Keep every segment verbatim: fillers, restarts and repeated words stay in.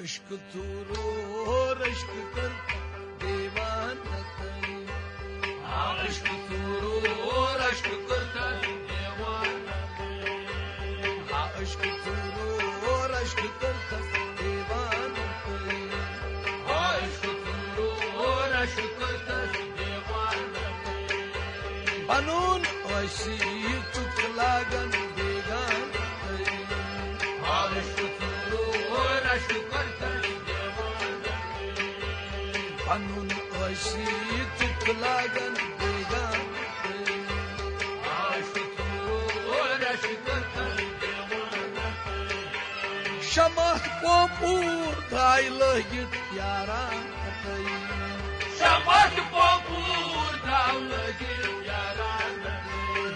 عشق ژوٗرو عشق کٔرتھ دیوانہٕ تٔمۍ۔ آ، عشق ژوٗرو عشق کٔرتھ دیوانہٕ تٔمۍ۔ آ، عشق ژوٗرو عشق کٔرتھ دیوانہٕ تٔمۍ۔ آ، عشق ژوٗرو عشق کٔرتھ دیوانہٕ تٔمۍ۔ پنُن ٲسی ژُک لاگن بیگانہٕ تٔمۍ۔ آ، عشق ژوٗرو عشق کٔرتھ دیوانہٕ تٔمۍ۔ پنُن ٲسی ژُک لاگن بیگانہٕ تٔمۍ۔ آ، عشق ژوٗرو عشق کٔرتھ دیوانہٕ تٔمۍ۔ شمع پوپور درٛاے لٲگِتھ یاران تٔمۍ۔ شمع پوپور درٛاو لٲگِتھ یاران تٔمۍ۔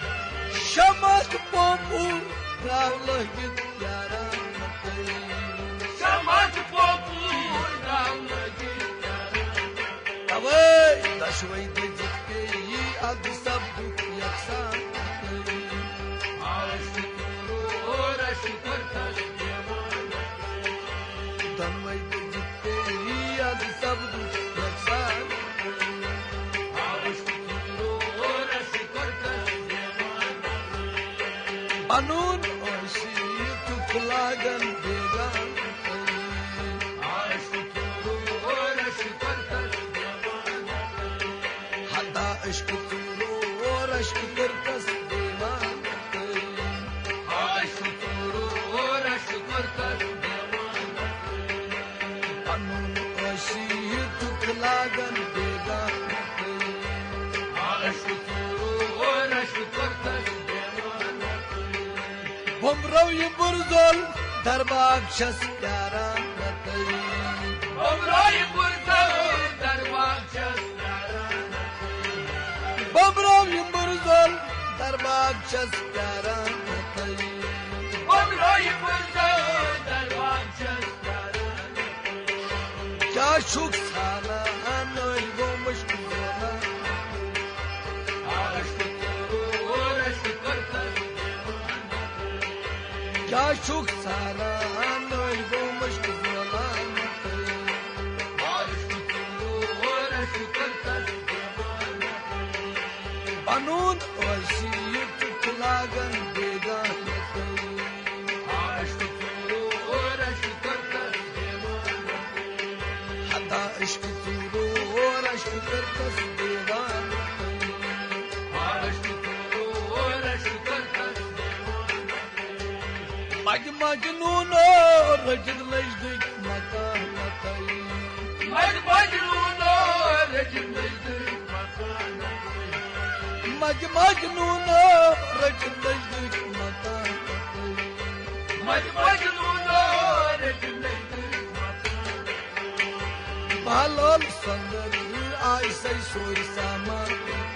شمع پوپور درٛاو لٲگِتھ یاران تٔمۍ۔ شمع پوپور درٛاو لٲگِتھ یاران تٔمۍ۔ توے دۄشوے دٔزِتھ پیٚیہِ اَدٕ سپدُکھ یکسان تٔمۍ۔ آ، عشق ژوٗرو عشق کٔرتھ دیوانہٕ تٔمۍ۔ دۄنوَے دٔزِتھ پیٚیہِ اَدٕ سپدُکھ یکسان۔ آ، عشق ژوٗرو عشق کٔرتھ دیوانہٕ تٔمۍ۔ پنُن ٲسی ژُک لاگن بیگانہٕ تٔمۍ۔ آ، عشق ژوٗرو عشق کٔرتھ دیوانہٕ تٔمۍ۔ ہتا عشق ژوٗرو عشق کٔرتھ دیوانہٕ تٔمۍ۔ آ، عشق ژوٗرو عشق کٔرتھ دیوانہٕ تٔمۍ۔ پنُن ٲسی ژُک لاگن بیگانہٕ تٔمۍ۔ آ، عشق ژوٗرو عشق کٔرتھ دیوانہٕ تٔمۍ۔ بومبرو یہِ بُرزول درباغ چھَس پیاران تٔمۍ۔ بومبرو یہِ بُرزول درباغ چھَس پیاران تٔمۍ۔ بومبرو یہِ بُرزول درباغ چھَس پیاران تٔمۍ۔ بومبرو یہِ بُرزول درباغ چھَس پیاران تٔمۍ۔ کیٛاہ چھُکھ ژھانان، نٲلۍ گوٚو مُشکِل زونان؟ آ، عشق ژوٗرو عشق کٔرتھ دیوانہٕ تٔمۍ۔ کیٛاہ چھُکھ ژھانان، نٲلۍ گوٚو مُشکِل زونان تٔمۍ؟ آ، عشق ژوٗرو عشق کٔرتھ دیوانہٕ تٔمۍ۔ پنُن ٲسی ژُک لاگن بیگانہٕ تٔمۍ۔ آ، عشق ژوٗرو عشق کٔرتھ دیوانہٕ تٔمۍ۔ ہتا عشق ژوٗرو عشق کٔرتھ دیوانہٕ تٔمۍ۔ آ، عشق ژوٗرو عشق کٔرتھ دیوانہٕ تٔمۍ۔ مج مجنوٗنو رٔٹِتھ لٔجدٕکۍ مکان تٔمۍ۔ مج مجنوٗنو رٔٹِتھ لٔجدٕکۍ مکان تٔمۍ۔ مج مجنوٗنو رٔٹِتھ لٔجدٕکۍ مکان تٔمۍ۔ مج مجنوٗنو رٔٹِتھ لٔجدٕکۍ مکان تٔمۍ۔ بہلول سۄندر آے سَے سورُے سامان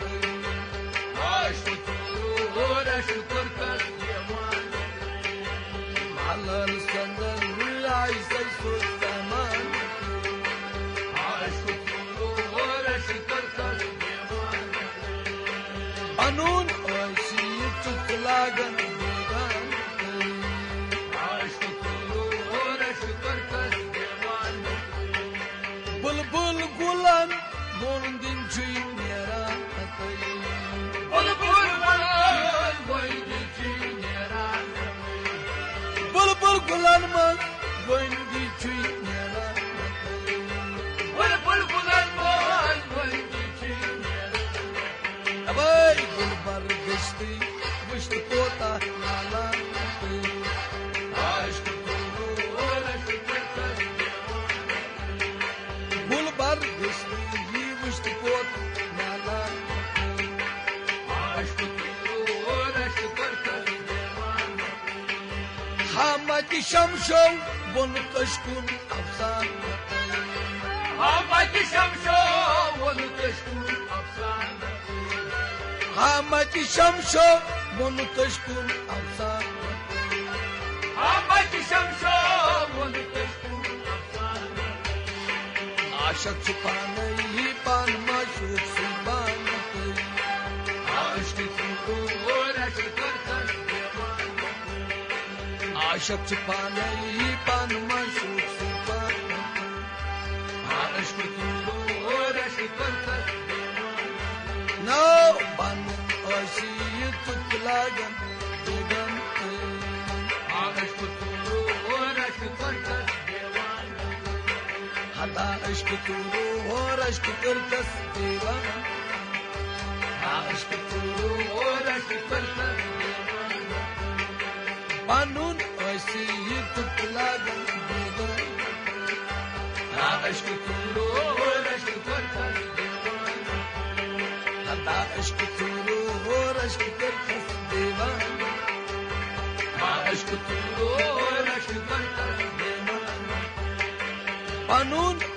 تٔمۍ۔ آ، عشق ژوٗرو عشق کٔرتھ دیوانہٕ تٔمۍ۔ بہلول سۄندر آے سَے سورُے سامان تٔمۍ۔ آ، عشق ژوٗرو عشق کٔرتھ دیوانہٕ تٔمۍ۔ پنُن ٲسی ژُک لاگن بیگانہٕ تٔمۍ۔ آ، عشق ژوٗرو عشق کٔرتھ دیوانہٕ تٔمۍ۔ بلبل گُلن ووٚن دِن چھُے نیران تٔمۍ۔ بلبل گُلن ووٚن دِن چھُے نیران تٔمۍ۔ بلبل گُلن منٛز ووٚن دِن چھُے نیران تٔمۍ۔ بلبل گُلن منٛز ووٚن دِن چھُے نیران تٔمۍ۔ اوے گُلبر گٔژھتٕے وٕچھتہٕ کوتاہ نالان تٔمۍ۔ عشق ژوٗرو عشق کٔرتھ دیوانہٕ تٔمۍ۔ گُلبر گٔژھتٕے وٕچھتہٕ کوتاہ نالان تٔمۍ۔ عشق ژوٗرو عشق کٔرتھ دیوانہٕ تٔمۍ۔ ہامہ تہِ شمشو ووٚن تٔسۍ کُن افسانہٕ تٔمۍ۔ ہامہ تہِ شمشو ووٚن تٔسۍ کُن افسانہٕ تٔمۍ۔ ہامہ تہِ شمشو ووٚن تٔسۍ کُن افسانہٕ تٔمۍ۔ ہامہ تہِ شمشو ووٚن تٔسۍ کُن افسانہٕ تٔمۍ۔ عاشق چھُ پانے پان معشوق سُے پان تٔمۍ۔ عشق ژوٗرو عشق کٔرتھ دیوانہٕ تٔمۍ۔ عاشق چھُ پانے پان معشوق سُے پان ناو بنُن ٲسی یہِ تُک لاگن بیگن۔ ہتا عشق تورو ہور عشق کٔرتس دیوان۔ ہا عشق تورو ہور عشق کٔرتس دیوان۔ پنُن ٲسی یہِ تُک لاگن بیگن۔ ہا عشق تورو ہور عشق کٔرتس دیوان۔ ہتا عشق تورو ہور عشق کٔرتس دیوان۔ ہا عشق تورو ہور عشق کٔرتس دیوان۔ پنُن